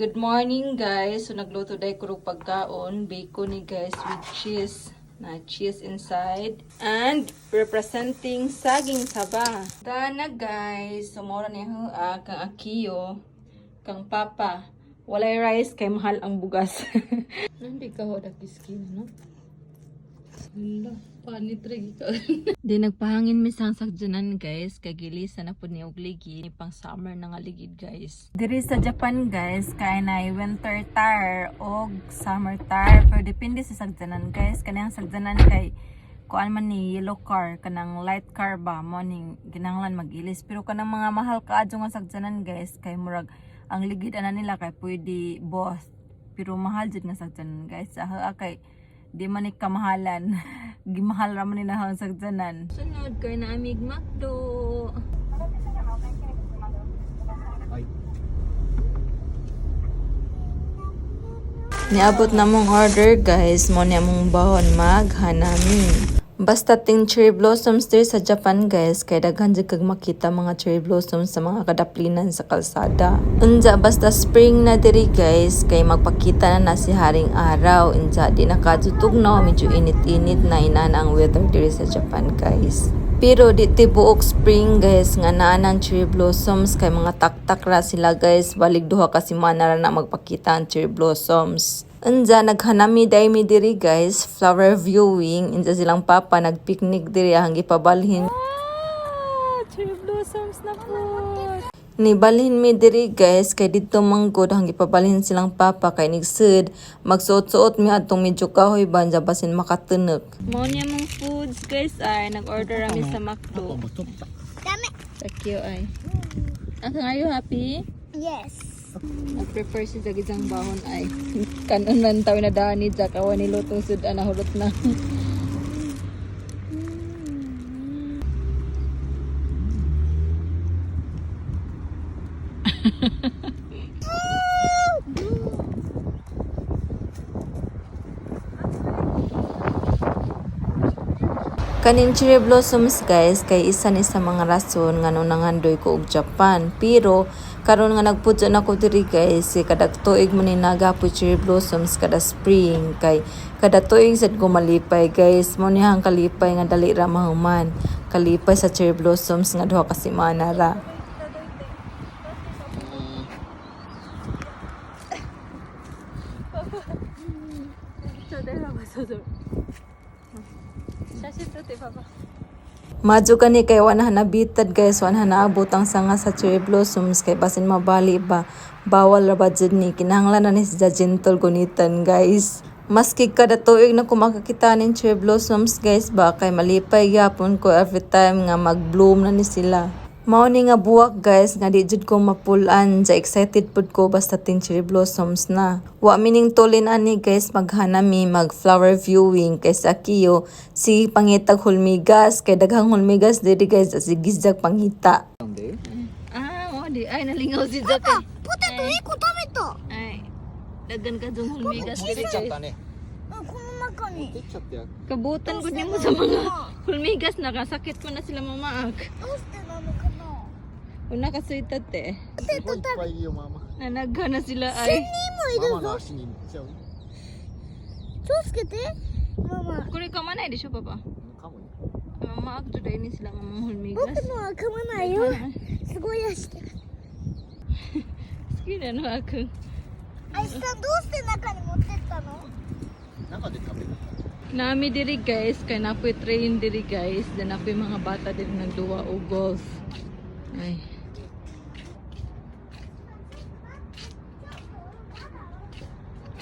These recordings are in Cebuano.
Good morning, guys. So nagluto dahil ko og pagkaon, bacon ni, guys, with cheese. Na cheese inside and representing saging saba. Dana, guys, so mora ni ah, kang Akiyo, kang Papa. Walay rice kay mahal ang bugas. Nandi ka ho skin, no? Hala, panit rin ka. Di nagpahangin mi sang sakjanan, guys, kay gilisa na pud ni og ligi pang summer na nga ligid, guys. Diri sa Japan, guys, kay na winter tire og summer tire, pero depende sa sagjanan, guys. Kanang sagjanan kay kuan man ni yellow car, kanang light car ba mo ning ginanglan magilis, pero kanang mga mahal kaadyo nga sagjanan, guys, kay murag ang ligid ana nila kay pwede both, pero mahal jud nga sagjanan, guys. Sa kay di man ni kamahalan, gimahal ra man ni ang sagjanan. Sunod kay na amig McDo. Niabot na mong order, guys, mo niya mong bahon maghanami. Basta ting cherry blossoms diri sa Japan, guys, kay daghan jud kag makita mga cherry blossoms sa mga kadaplinan sa kalsada. Unja basta spring na diri, guys, kay magpakita na na si Haring Araw. Unja di na kadtog no, medyo init-init na inana ang weather diri sa Japan, guys. Pero di tibuok spring, guys, nga naa ng cherry blossoms kay mga taktak ra sila, guys, balig 2 ka semana ra na magpakita ang cherry blossoms. Unja naghanami day mi diri, guys, flower viewing. Unja silang papa nagpicnic diri ang gipabalhin. Ah, cherry blossoms na po. Nibalhin mi diri, guys, kay didto manggod ang gipabalhin silang papa kay nigsud magsuot-suot mi atong medyo kahoy banja basin makatunog. Mao niya mong foods, guys, ay nag-order kami sa McDo. ダメ。 Thank you ay. Akang, are you happy? Yes. Nag-prepare si Jack isang bahon ay. Kanon man tayo na daan ni Jack. Awa ni lutong sud nahulot na. Kaning cherry blossoms, guys, kay isa ni sa mga rason nga nung nangandoy ko og Japan. Pero karon nga nagpudyo na ko diri, guys, kay kada tuig man ni nagapoy cherry blossoms kada spring, kay kada tuig sad ko malipay, guys. Mo ni ang kalipay nga dali ra mahuman. Kalipay sa cherry blossoms nga 2 ka semana ra. Madyo gani kay wa na nabitad, guys, wa na naabot ang sanga sa cherry blossoms kay basin mabali ba. Bawal ra ba jud ni, kinahanglan na ni sa gentle gunitan, guys. Maski kada tuig na ko makakita ning cherry blossoms, guys, ba, kay malipay gyapon ko every time nga mag-bloom na ni sila. Mao ni nga buwak, guys, nga di jud ko mapulan ja, excited pud ko basta ting cherry blossoms na. Wa mining tulin ani, guys, maghanami, mag flower viewing kay sa Akiyo si pangitag hulmigas kay daghang hulmigas diri, guys, sige jag pangita. Ah, mo di ay nalingaw si Jack. ポテト1個食べた。 Ay, daghan ka jung hulmigas diri, ちゃっ guys. たね。うん、この中に。出ちゃったよ。 Kabutan gud nimo sa mga hulmigas, nakasakit ko na sila mamaak. どうしてなのかな。 Una ka te. すごいいっぱいいるよ、ママ。 Nanagha na sila ay. ママの足に行っちゃう。気をつけて。ママ。これ噛まないでしょ、パパ。かもね。 Mamaak jud ni sila nga mga hulmigas. 僕のは噛まないよ。すごい足で。好きなのあくん。アイスさん、どうして中に持ってったの？中で食べる。 Nami diri, guys, kay napoy train diri, guys. Then napoy mga bata diri nagduwa og golf. Ay.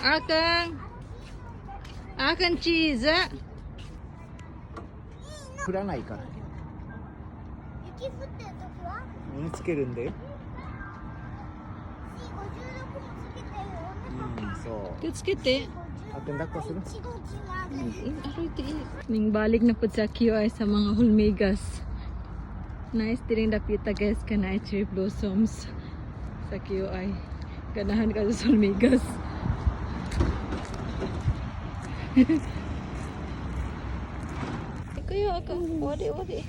Akang. Akang cheese. Ah. 降らないからね。雪降ってる時は？うん、つけるんだよ。 C56 もつけてるよね。うん、そう。気をつけて。あくん抱っこする？ 159もある。 Aroy, tiil. Ning balik na pud sa QI sa mga hulmigas. Nice diring dapita, guys, kanay cherry blossoms sa QI. Ganahan ka sa hulmigas. Kuya, ako. Wari, wari.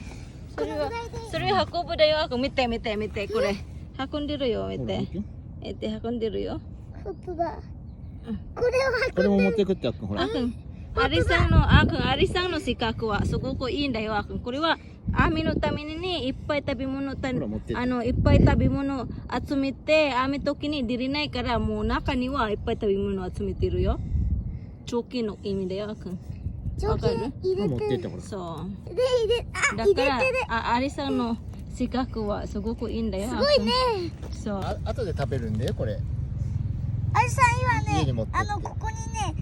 それは、それ運ぶだよ。あこ見て見て見て、これ。運んでるよ、見て。見て、運んでるよ。本当だ。これはこれも持ってくって、あっくん、ほら。あくん、アリさんの、あくん、アリさんの資格はすごくいいんだよ、あくん。これは雨のためにね、いっぱい食べ物たほら、持ってって。いっぱい食べ物集めて、雨時に出れないから、もう中にはいっぱい食べ物集めてるよ。長期の意味だよ、あくん。貯金入れ持ってって、てほら。そう。で入れあ入だかられてる。あ、アリさんの資格はすごくいいんだよ。すごいね。そう。あ、後で食べるんだよ、これ。あれさん今家に持ってって。ね、ここにね、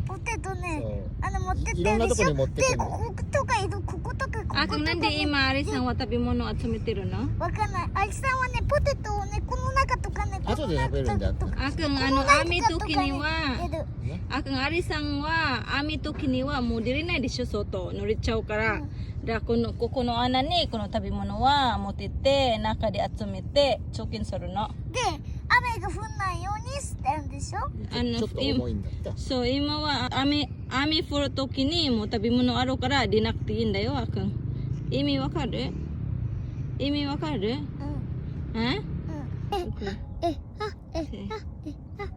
ポテトね、そう。持ってっていろんなるでしょ。とこに持ってでくの。こことかいる、こことかこあくん、ことかなんで今アリさんは食べ物を集めてるの？わかんない。あれさんはね、ポテトをね、この中とかね、こ後ので食べるんだ中とかあくん、この中雨とか時には、入れる。ね。あくん、アリさんは雨時にはもう出れないでしょ、外。乗れちゃうから。だからここの穴にこの食べ物は持ってって、中で集めて貯金するの。で、雨が降んないようにしてるんでしょ。ちょっと重いんだって。そう、今は雨降る時にもう食べ物あるから出なくていいんだよ、あくん。意味わかる？意味わかる？うん。え？うん。ええあえあえあ。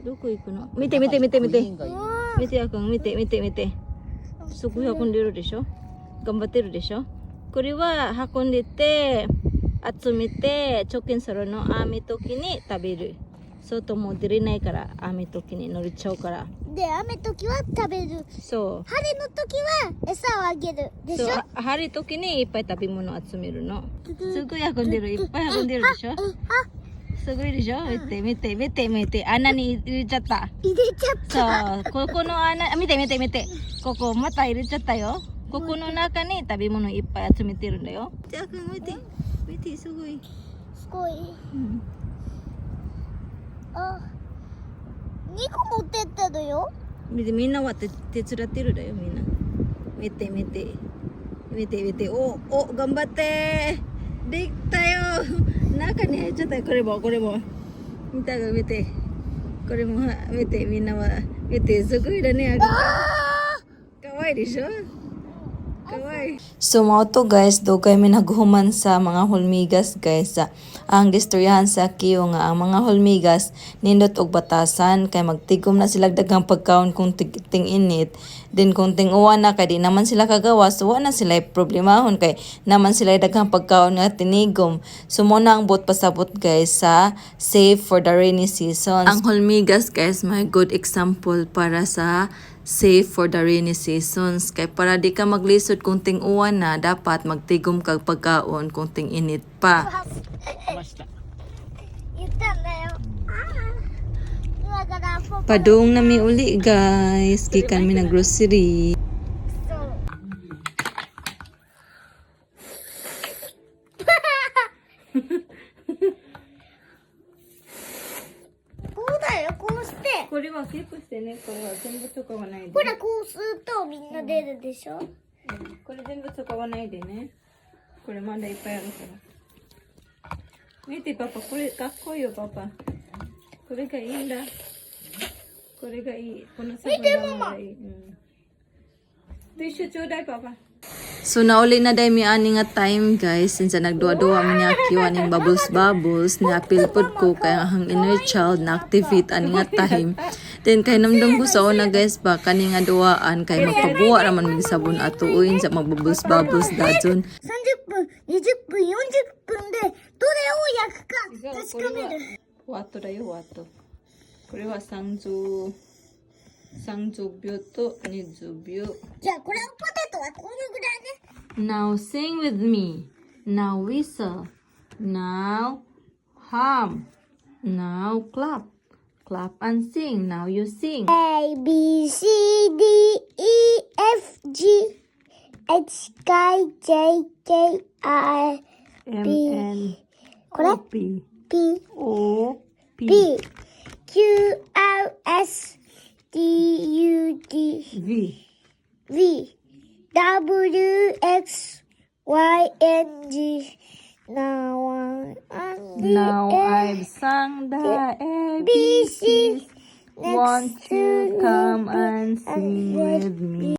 どこ行くの？見て見て見て見て。グリーンがいい。見て、あくん、見て見て見て。すごい運んでるでしょ。頑張ってるでしょ。これは運んでて、集めて、貯金するの。雨時に食べる。外も出れないから、雨時に乗れちゃうから。で、雨時は食べる。そう。晴れの時は餌をあげるでしょ。そう、あ、晴れ時にいっぱい食べ物集めるの。すごい運んでる。いっぱい運んでるでしょ。えあ。すごいでしょ。見て見て見て見て。穴に入れちゃった。入れちゃった。そう、ここの穴、見て見て見て。ここまた入れちゃったよ。ここの中に食べ物いっぱい集めてるんだよ。じゃあ、見て。見て、すごい。すごい。うん。あ、2個持ってったのよ。見て、みんなは手伝ってるだよ、みんな。見て見て。見て見て。お、お、頑張って。できたよ。中に入っちゃったよ。これも、これも。見たが見て。これも、見て、みんなは。見て、すごいだね。かわいいでしょ。So mao to, guys, dugay mi naghuman sa mga hulmigas, guys. Ang gistoryahan sa Akiyo nga ang mga hulmigas nindot og batasan kay magtigom na sila daghang pagkaon kung ting-init. Then kung ting-uwan na kay di naman sila kagawas, so wa na sila problemahon kay naman sila daghang pagkaon nga tinigom. So mo na ang buot pasabot, guys, sa save for the rainy season. Ang hulmigas, guys, may good example para sa save for the rainy seasons. Kay para di ka maglisod kung ting-uwan na, dapat magtigom kag pagkaon kung ting-init pa. 来ました。言ったんだよ。あー、今からポパ Padung na mi uli, guys. Gikan mi na grocery. そう。こうだよ、こうして。これはキープしてね。これは全部使わないで。ほら、こうするとみんな出るでしょ。これ全部使わないでね。これまだいっぱいあるから。見て、パパ、これかっこいいよ、パパ。これがいいんだ。これがいい。この見て、ママ。うん。ティッシュちょうだい、パパ。So nauli na day mi ani nga time, guys, since nagduwa-duwa mi niya Akiyo aning bubbles bubbles, niapil pod ko kay ang inner child na activate ani nga time. Then kay namdam ko sa una, guys, ba kani nga duwaan kay magpabuwa ra man mig sabon ato uy sa magbubbles bubbles dajon. 30分、20分、40分で、どれを焼くか確かめる。ワットだよ、ワット。これは30 30秒と20秒。じゃあ、これをポテトはこのぐらいね。 Now sing with me. Now whistle. Now hum. Now clap. Clap and sing. Now you sing. A, B, C, D, E, F, G, H, I, J, K, R, M B N これ P P, O P P, Q, R, S, T, U, D, V V, W, X, Y, N, G. Now I Now I've sung the A B, C. Won't you come and sing with me?